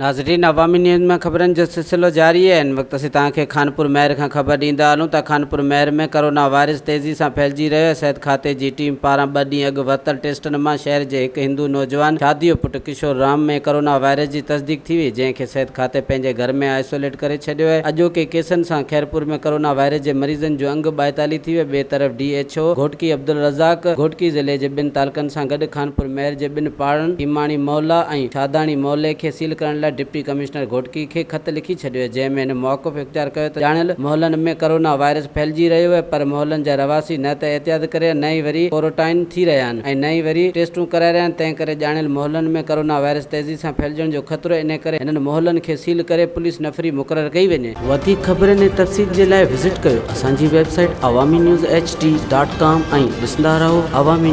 ناظرين عوامي نيوز ۾ خبرن جو سلسلو جاري آهي هن وقت اسين توهان کي خانپور مهر کان خبر ڏيندا هلون ته خانپور مهر ۾ ڪرونا وائرس تيزي سان ڦهلجي رهيو آهي صحت کاتي جي ٽيم پاران ٻه ڏينهن اڳ ورتل ٽيسٽن مان شهر جي هڪ هندو نوجوان شاديو پٽ ڪشور رام ۾ ڪرونا وائرس جي تصديق ٿي وئي جنهن کي صحت کاتي پنهنجي گهر ۾ آئسوليٽ ڪري ڇڏيو آهي اڄوڪي ڪيسن سان خيرپور ۾ ڪرونا وائرس جي مريضن جو انگ 42 ٿي ويو ٻئي طرف D H O Ghotki Abdul Razzaq Ghotki ضلعي جي ٻن تعلقن سان گڏ خانپور مهر جي ٻن پاڙن کيماڻي محلا ۽ شاداڻي محلي کي سيل ڪرڻ لاء ڊپٽي ڪمشنر گهوٽڪي کي خط لکي ڇڏيو آهي جنهن ۾ هن موقف اختيار ڪيو ته ڄاڻايل محلن ۾ ڪرونا وائرس ڦهلجي رهيو آهي پر محلن جا رهواسي نه ته احتياط ڪري رهيا نه ئي وري ڪورنٽائن ٿي رهيا آهن ۽ نه ئي وري ٽيسٽون ڪرائي رهيا آهن تنهن ڪري ڄاڻايل محلن ۾ ڪرونا وائرس تيزي سان ڦهلجڻ جو خطرو آهي انهي ڪري هنن محلن کي سيل ڪري پوليس نفري مقرر ڪئي وڃي. وڌيڪ خبرن ۽ تفصيل جي لاء وزٽ ڪيو اسان جي website Awami news H D dot com ۽ ڏسندا رهو عوامي.